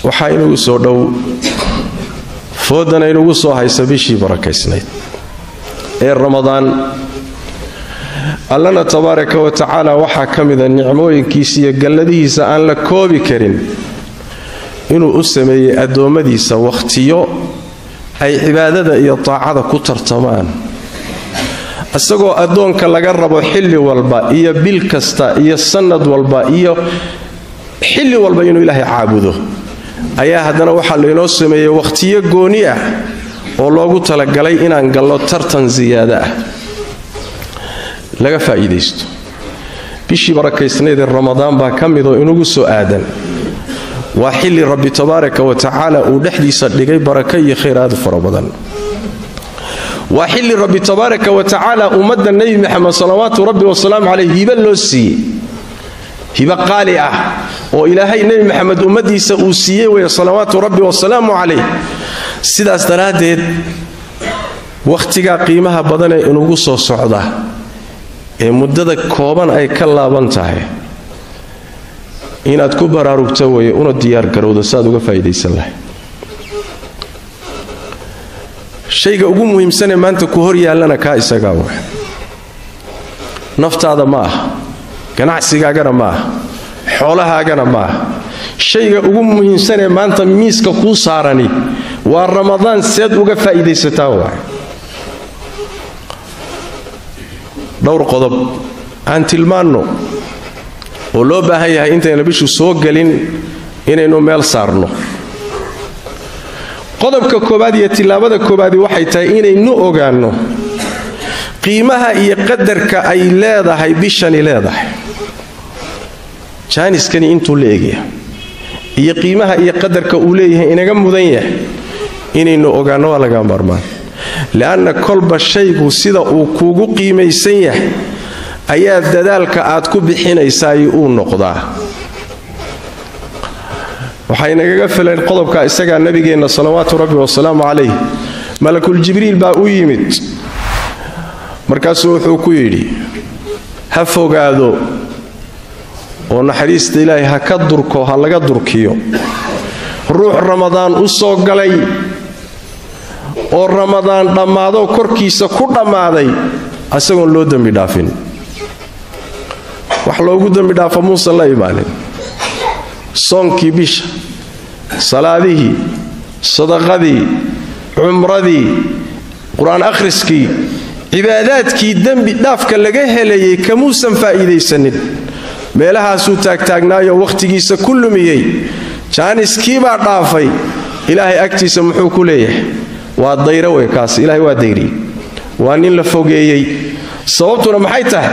Waxaa inugu soo dhow foodana inugu soo haysa bishii barakaysnayd ee Ramadaan. Allana tabaaraka wa tacaala waxaa ka mida nicmooyinkiisa iyo galladihiisa aan la koobi karin inuu u sameeyey addoommadiisa wakhtiyo ay cibaadada iyo taacada ku tartamaan, isagoo addoonka laga rabo xilli walba iyo bil kasta iyo sannad walba iyo xilli walba inuu Ilaahay caabudo. Ayaa haddana waxaa laynoo sameeyey wakhtiyo gooni ah oo loogu talagalay inaan gallo tartan siyaado ah laga faa'iidaysto. Bishii barakaysnayd ee Ramadaan baa ka mid oo inugu soo aadan. Waa xilli Rabbi tabaaraka wa tacaala uu dhexdiisa dhigay barako iyo khayr aad u fara badan. Waa xilli Rabbi tabaaraka wa tacaala ummadda Nebi Maxamed salawaatu rabbi wasalaamu caleyh hibo loo siiyey, hibo qaali ah oo Ilaahay Nebi Maxamed ummaddiisa uu siiyey weeye salawaatu rabbi wasalaamu caleyh. Sidaas daraaddeed wakhtigaa qiimaha badanee inugu soo socda ee muddada kooban ay ka laaban tahay inaad ku baraarugto weeye, una diyaar garowdo saaad uga faa'iidaysan lahay. Shayga ugu muhiimsanee maanta ku hor yaallana kaa isagaa wa naftaada ma ah, ganacsigaagana ma ah, xoolahaagana ma ah. Shayga ugu muhiimsanee maanta miiska kuu saarani waa Ramadaan seed uga faa'iidaysataa waay. Dhowr qodob aan tilmaanno oo loo baahan yahay intayna bishu soo gelin inaynu meel saarno. Qodobka koobaad iyo tillaabada koobaadi waxay tahay inaynu ogaanno qiimaha iyo qadarka ay leedahay bishani leedahay, jaaniskani intuu la egaya iyo qiimaha iyo qadarka uu leeyahay inaga mudan yahay inaynu ogaanno waa laga maarmaan. Li'anna kolba shaygu sida uu kuugu qiimaysan yahay ayaa dadaalka aad ku bixinaysaay uu noqdaa. Waxay nagaga fileen qodobka isagaa nabigeenna salawaatu rabbi wasalaamu calayh malakul Jibriil baa u yimid, markaasuu wuxuu ku yidhi: ha fogaado oo naxariista Ilaahay ha ka durko, ha laga durkiyo ruux Ramadaan u soo galay oo Ramadaan dhammaado korkiisa ku dhammaaday asagoon loo dembi dhaafin. Wax loogu dembi dhaafo muusan la imaanin: soonkii bisha, salaadihii, sadaqadii, cumradii, qur-aan akhriskii, cibaadaadkii dembi dhaafka laga helayay kamuusan faa'iidaysanin. Meelahaasuu taagtaagnaayo wakhtigiisa ku lumiyey, jaaniskiibaa dhaafay. Ilaahay agtiisa muxuu ku leeyahay? Waa dayro wey kaas, Ilahay waa dayriyey, waa nin la fogeeyey. Sababtuna maxay tahay?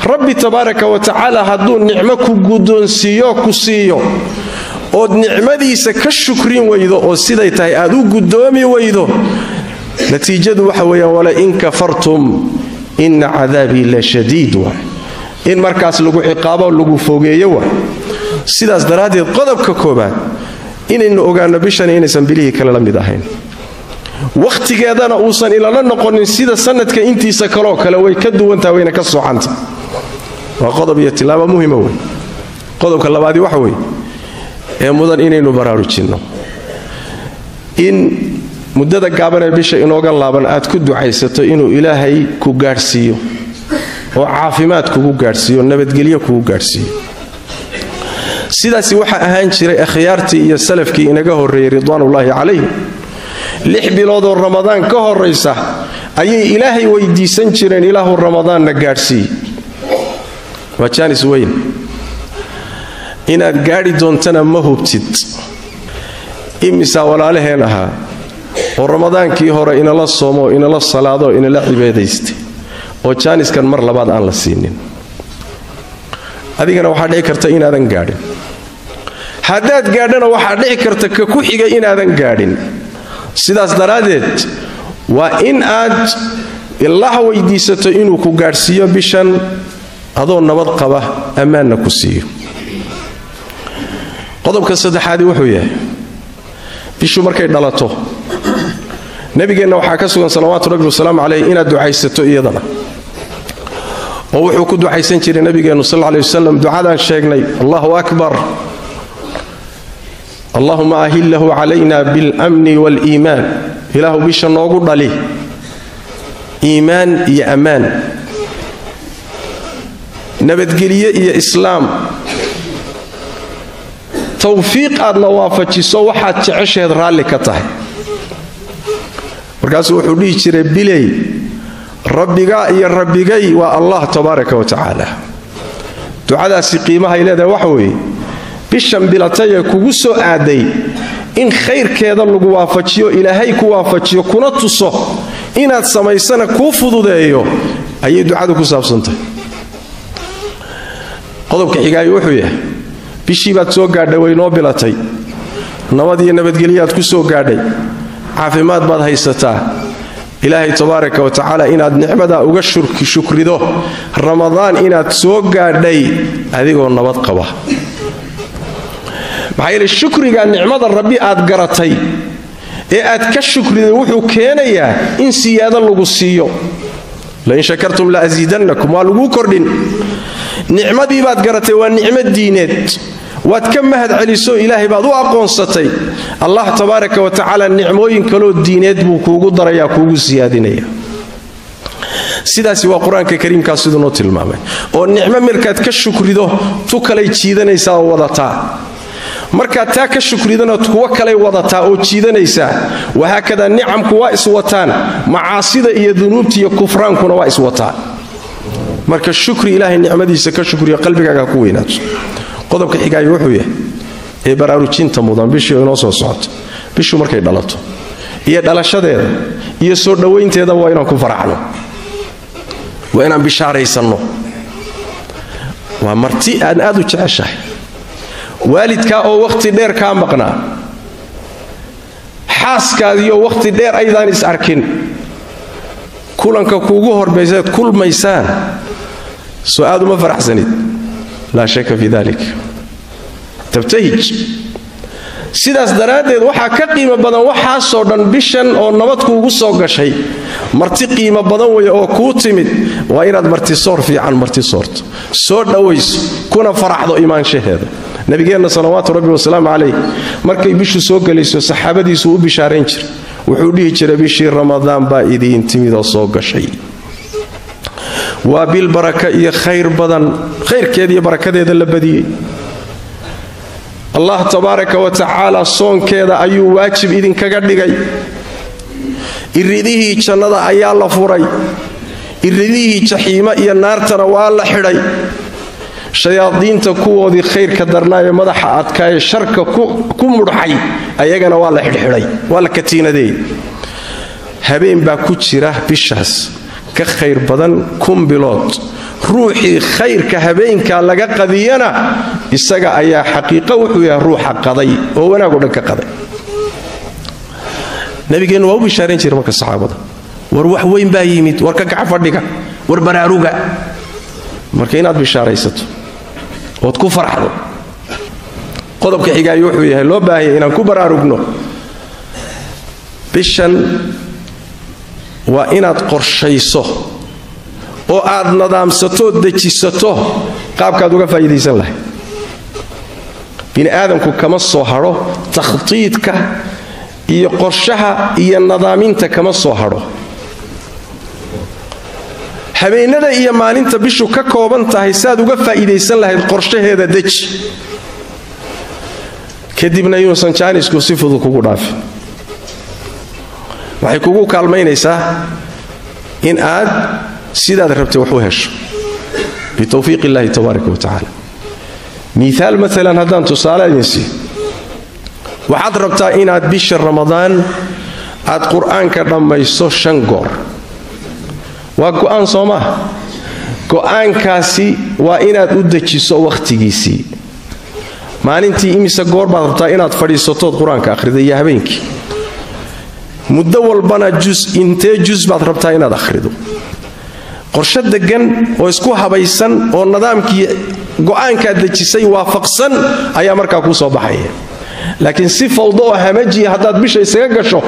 Rabbi tabaaraka wa tacaala hadduu nicmo ku guddoonsiiyo, ku siiyo, ood nicmadiisa ka shukrin weydo oo siday tahay aad u guddoomi weydo, natiijadu waxa weeyaan wala in kafartum inna cadaabii la shadiid waay, in markaas lagu ciqaabo, lagu fogeeyo waay. Sidaas daraaddeed qodobka koobaad inaynu ogaanno bishani inaysan bilihii kale la mid ahayn, wakhtigeedana uusan ilala noqonin sida sanadka intiisa kaloo kale. Way ka duwantaha, wayna ka socanta. Waa qodob iyo tilaabo muhima wey. Qodobka labaadii waxa weeye ee mudan inaynu baraarujinno in muddada gaaban ee bisha inooga laaban aad ku ducaysato inuu Ilaahay ku gaadhsiiyo oo caafimaad kugu gaadhsiiyo, nabadgelyo kugu gaadhsiiyo. Sidaasi waxaa ahaan jiray akhyaartii iyo salafkii inaga horreeyey ridwaanullaahi calayhim. 6 biloodoo Ramadaan ka horraysa ayay Ilaahay weydiisan jireen: Ilaahu Ramadaanna gaadhsiiy. Waa jaanis weyn, inaad gaadhi doontana ma hubtid. Imisaa walaalaheen ahaa oo Ramadaankii hore inala soomo, inala salaado, inala cibaadaystay oo jaaniskan mar labaad aan la siinin? Adigana waxaa dhici karta inaadan gaadhin. Haddaad gaadhana waxaa dhici karta ka ku xiga inaadan gaadhin. Sidaas daraaddeed waa in aad Illaah weydiisato inuu ku gaadhsiiyo bishan adoo nabad qaba, ammaanna ku siiyo. Qodobka saddexaadi wuxuu yahay, bishu markay dhalato nabigeenna waxaa ka sugan salawaatu rabbi wasalaamu caleyh inaad ducaysato iyadana, oo wuxuu ku ducaysan jiray nabigeennu sal alla ley wasalam ducadaan sheegnay: Allahu akbar. Allahuma ahillahu calayna biاlamni waaliimaan, ilaahu bisha noogu dhali iimaan iyo ammaan, nabadgelye iyo islaam, tawfiiq aadna waafajiso waxaad jecesheed raalli ka tahay. Markaasuu wuxuu dhihi jiray biley rabbigaa iyo rabbigay waa Allah tabaaraka wa tacaala. Ducadaasi qiimahay leedahay waxa weeye, bishan bilatayee kugu soo aaday in khayrkeeda lagu waafajiyo, ilaahay ku waafajiyo kuna tuso inaad samaysana kuu fududeeyo, ayay ducadu ku saabsantahay. Qodobka xigaayo wuxuu yahay, bishii baad soo gaadhay, way noo bilatay, nabad iyo nabadgelyaad ku soo gaadhay, caafimaad baad haysataa. Ilaahay tabaaraka wa tacaala inaad nicmadaa uga shukrido, Ramadaan inaad soo gaadhay adigoo nabad qaba. Maxaa yeele shukriga nicmada Rabbi aad garatay ee aad ka shukriday wuxuu keenayaa in siyaado lagu siiyo. Lain shakartum la asiidannakum, waa laguu kordhin. Nicmadii baad garatay, waa nicmo diineed, waad ka mahad celiso, ilaahay baad u aqoonsatay. Allah tabaaraka wa tacaala nicmooyin kaloo diineed buu kuugu darayaa, kuugu siyaadinaya. Sidaasi waa qur-aanka kariimkaa siduu noo tilmaamay, oo nicmo markaad ka shukrido tu kalay jiidanaysaa oo wadataa, markaad taa ka shukridana kuwo kalay wadataa oo jiidanaysaa. Wahaakadaa nicamku waa iswataan, macaasida iyo dunuubta iyo kufraankuna waa iswataa. Marka shukri ilaahay nicmadiisa ka shukriyo, qalbigaaga ku weynaato. Qodobka xigaayo wuxuu yahay ee baraarujinta mudan, bishii inoo soo socoto, bishu markay dhalato iyo dhalashadeeda iyo soo dhowaynteeda waa inaan ku faraxno, waa inaan bishaaraysanno. Waa marti aan aad u jeceshahay, waalidkaa oo wakhti dheer kaa maqnaa, xaaskaadiioo wakhti dheer aydaan is arkin, kulanka kuugu hormaysaad kulmaysaan, soo aad uma faraxsanid? Laa shaka fi dalik, tabtahij. Sidaas daraaddeed waxaa ka qiimo badan waxaasoo dhan bishan oo nabad kuugu soo gashay, marti qiimo badan weeye oo kuu timid. Waa inaad martisoor fiican marti soorto, soo dhowayso, kuna faraxdo imaanshaheeda. Nabigeenna salawaatu rabbi wasalaamu calayh markay bishu soo gelayso saxaabadiisu u bishaarayn jiray, wuxuu dhihi jiray bishii Ramadaan baa idiin timid oo soo gashay, waa bil baraka iyo khayr badan, khayrkeeda iyo barakadeeda la badiyey. Allah tabaaraka wa tacaala soonkeeda ayuu waajib idinkaga dhigay, iridihii jannada ayaa la furay, iridihii jaxiimo iyo naartana waa la xidhay, shayaadiinta kuwoodii khayrka darnaaye madaxa adkaaye sharka ku mudhxay ayagana waa la xidhxidhay, waa la katiinadeeyey. Habeen baa ku jira bishaas ka khayr badan 1000 bilood, ruuxii khayrka habeenkaa laga qadiyana isaga ayaa xaqiiqo wuxuu yahay ruuxa qaday oo wanaag oo dhan ka qaday. Nabigeennu waa u bishaarayn jiray marka saxaabada, war wax weyn baa yimid, war ka gaca fadhiga, war baraaruga. Marka inaad bishaaraysato ood ku farxdo. Qodobka xigaayo wuxuu yahay loo baahanya inaan ku baraarugno bishan, waa inaad qorshayso oo aad nadaamsato, dejisato qaabkaad uga faa'iidaysan lahayd. Bini aadamku kama soo hadho takhtiidka iyo qorshaha iyo nadaaminta, kama soo hadho. Habeenada iyo maalinta bishu ka kooban tahay saad uga faa'iidaysan lahayd qorshaheeda deji, kadibna yuusan jaanisku si fudud kugu dhaafin. Waxay kugu kaalmaynaysaa in aad sidaad rabtay wax u hesho bitawfiiq illaahi tabaaraka wa tacaala. Miaal maalan haddaan tusaale idin siiyo, waxaad rabtaa inaad bisha Ramadaan aad qur-aanka dhammayso 5 goor. Waa go'aan soo maaha? Go'aankaasi waa inaad u dejiso wakhtigiisii. Maalintii imise goor baad rabtaa inaad fadhiisatood qur-aanka akhrida iyo habeenkii? Muddo walbana jus intee jus baad rabtaa inaad akhrido? Qorshe degan oo isku habaysan oo nidaamkii go'aankaad dejisay waafaqsan ayaa markaa kuu soo baxaya. Laakiin si fawdo oo hamajiya haddaad bisha isaga gasho,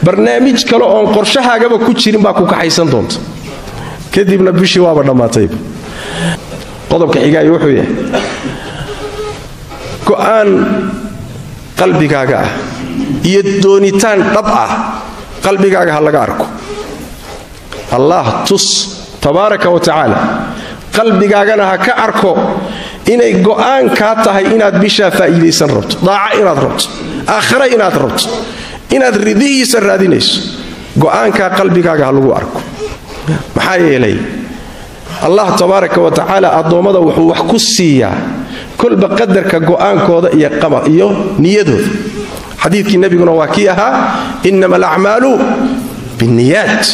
barnaamij kale oon qorshahaagaba ku jirin baa ku kaxaysan doonta, kadibna bishii waaba dhammaatayba. Qodobka xigaayo wuxuu yahay go'aan qalbigaaga ah iyo doonitaan dhab ah qalbigaaga ha laga arko. Allah tus tabaaraka wa tacaala, qalbigaagana ha ka arko inay go'aan kaa tahay inaad bishaa faa'iidaysan rabto, daaca inaad rabto, aakhira inaad rabto, inaad ridihiisa raadinayso. Go'aankaa qalbigaaga ha lagu arko. Maxaa yeelay Allah tabaaraka wa tacaala addoommada wuxuu wax ku siiyaa kolba qadarka go'aankooda iyo niyadooda. Xadiidkii nabiguna waa kii ahaa innama alacmaalu binniyaat.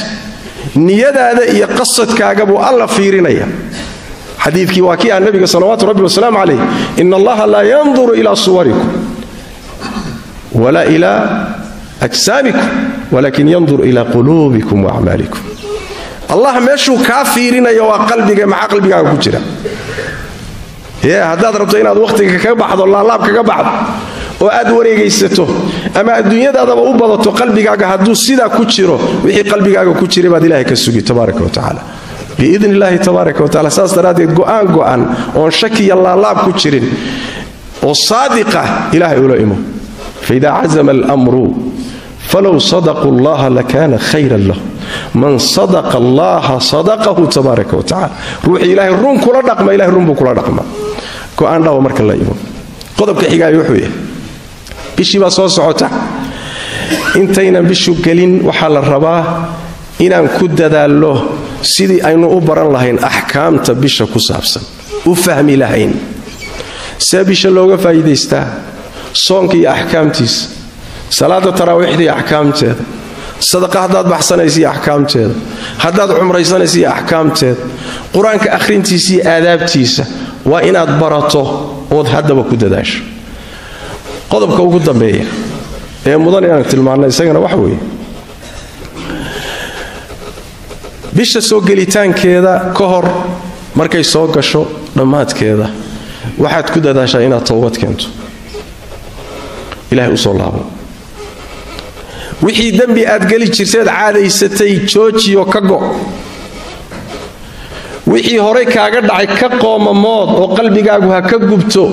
Niyadaada iyo qasadkaaga buu alla fiirinaya. Xadiidkii waa kii ahaa nabiga salawaatu rabbi wasalaamu calayh, ina allaha laa yanduru ilaa suwarikum walaa ilaa ajsaamikum walakin yandur ilaa quluubikum wa acmaalikum. Allah meeshuu kaa fiirinaya waa qalbiga, maxaa qalbigaaga ku jira? Haddaad rabto inaad wakhtiga kaga baxdo, laalaab kaga baxdo oo aad wareegaysato ama adduunyadaadaba u badato, qalbigaaga hadduu sidaa ku jiro, wixii qalbigaaga ku jiray baad ilahay ka sugi tabaaraka wa tacaala biidni illaahi tabaaraka wa tacala. Saas daraaddeed go'aan go'an oon shaki iyo laalaab ku jirin oo saadiqa ilaahay ula imo. Faida cazama almru falow sadaquu allaha lakana khayran lahu. Man sadaqa allaha sadaqahu tabaaraka wa tacala. Ruuxii ilaahay run kula dhaqma, ilahay run buu kula dhaqma. Go'aan dhaba marka la imo. Qodobka xigaayo wuxuu yahay, bishii baa soo socota, intaynan bishu gelin waxaa la rabaa inaan ku dadaallo sidii aynu u baran lahayn axkaamta bisha ku saabsan, u fahmi lahayn see bisha looga faa'iidaystaa, soonka iyo axkaamtiisa, salaada taraawiixda iyo axkaamteeda, sadaqa haddaad baxsanaysa iyo axkaamteeda, haddaad cumraysanaysa iyo axkaamteeda, qur-aanka akhrintiisa iyo aadaabtiisa, waa inaad barato ood haddaba ku dadaasho. Qodobka ugu dambeeya ee mudan inaan tilmaanno isagana waxa weeye, bisha soo gelitaankeeda ka hor, markay soo gasho dhammaadkeeda, waxaad ku dadaashaa inaad towbad keento, ilahay u soo laabo. Wixii dembi aad geli jirteed caadaysatay joojiyo ka go'. Wixii horay kaaga dhacay ka qoomamood oo qalbigaagu ha ka gubto.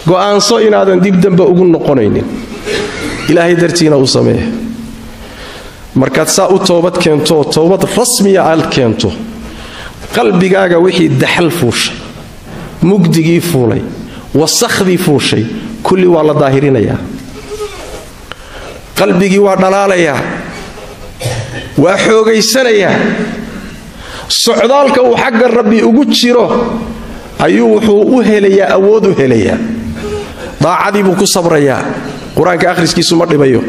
Go'aanso inaadan dib dambe ugu noqonaynin, ilaahay dartiina u sameeya. Markaad saa u toobad keento oo toobad rasmiya aad keento, qalbigaaga wixii daxal fuushay, mugdigii fuulay, wasakhdii fuushay, kulli waa la daahirinayaa. Qalbigii waa dhalaalayaa, waa xoogaysanayaa. Socdaalka uu xagga rabbi ugu jiro ayuu wuxuu u helayaa, awood u helayaa. Daacadii buu ku sabrayaa, qur-aanka akhriskiisu ma dhibayo,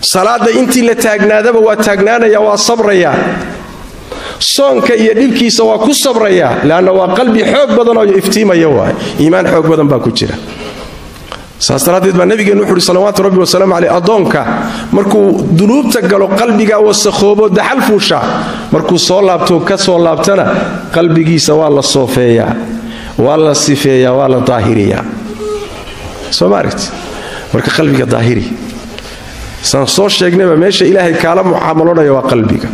salaadda intii la taagnaadaba waa taagnaanaya, waa sabrayaa, soonka iyo dhibkiisa waa ku sabrayaa, leanna waa qalbi xoog badan oo iftiimaya waay, iimaan xoog badan baa ku jira. Saas daraaddeed baa nabigeennu wuxu uhi salawaatu rabbi wasalaamu caleyh, addoonka markuu dunuubta galo qalbigaa wasakhoobo daxal fuushaa, markuu soo laabto ka soo laabtana qalbigiisa waa la soofeeyaa, waa la sifeeyaa, waa la daahiriyaa. Soo ma aragti? Marka qalbiga daahiri, saan soo sheegnayba meesha ilaahay kaala mucaamaloonaya waa qalbiga.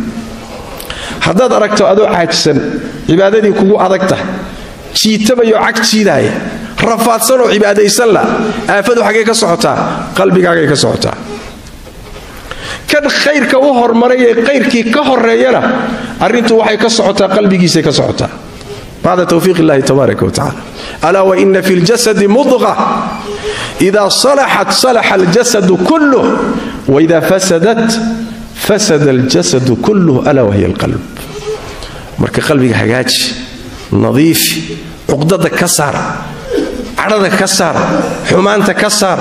Haddaad aragto adoo caajisan, cibaadadii kugu adag tahay, jiitamayoo cag jiidaaya, rafaadsanoo cibaadaysan la, aafadu xaggay ka socotaa? Qalbigaagay ka socotaa. Kan khayrka u hormaray ee khayrkii ka horreeyana arrintu waxay ka socotaa qalbigiisay ka socotaa, bacda tawfiiq illahi tabaaraka wa tacala. Alaa wa ina fi ljasadi mudqa ida salaxat salaxa aljasadu kulluh, waida fasadat fasada aljasadu kulluh, alaa wahiya alqalb. Marka qalbiga hagaaji, nadiifi, cuqdada ka saar, cadhada ka saar, xumaanta ka saar,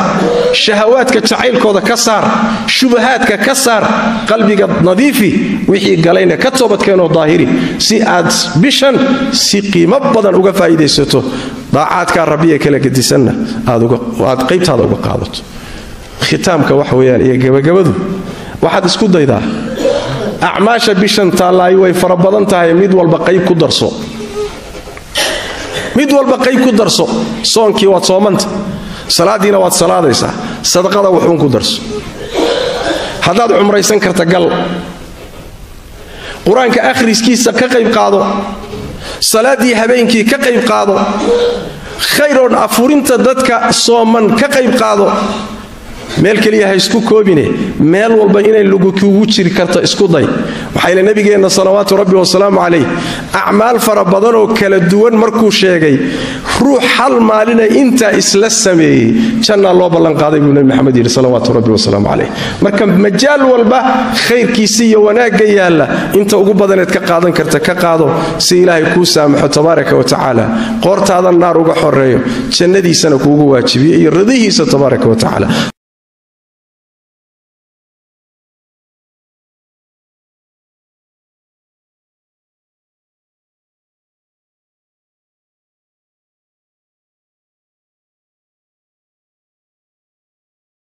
shahawaadka jacaylkooda ka saar, shubahaadka ka saar, qalbiga nadiifi, wixii galayna ka toobadkeenoo daahiri, si aad bishan si qiimo badan uga faa'iidaysato, daacaadkaa rabbiya kala gedisanna aad qaybtaada uga qaadato. Khitaamka wax weeyaan iyo gabagabadu, waxaad isku daydaa acmaasha bishan taallaayi way fara badan tahay, mid walba qayb ku darso, mid walba qayb ku darso. Soonkii waad soomanta, salaadiina waad salaadaysaa, sadaqada wuxuun ku darso. Haddaad cumraysan karta gal, qur-aanka akhriskiisa ka qayb qaado, salaaddii habeenkii ka qayb qaado, Khayr oon afurinta dadka sooman ka qayb qaado. Meel keliya ha isku koobine, meel walba inay lagu kugu jiri karto isku day. Maxaa yeele nabigeenna salawaatu rabbi wasalaamu calayh acmaal fara badan oo kala duwan markuu sheegay, ruux hal maalina intaa isla sameeyey jannaa loo ballanqaaday buu Nebi Maxamed yidhi salawaatu rabbi wasalaamu calayh. Marka majaal walba khayrkiisi iyo wanaagga yaalla inta ugu badaneed ka qaadan karta ka qaado, si Ilaahay kuu saamaxo tabaaraka wa tacaala, qoortaadan naar uga xoreeyo, jannadiisana kuugu waajibiyo iyo ridihiisa tabaaraka wa tacaala.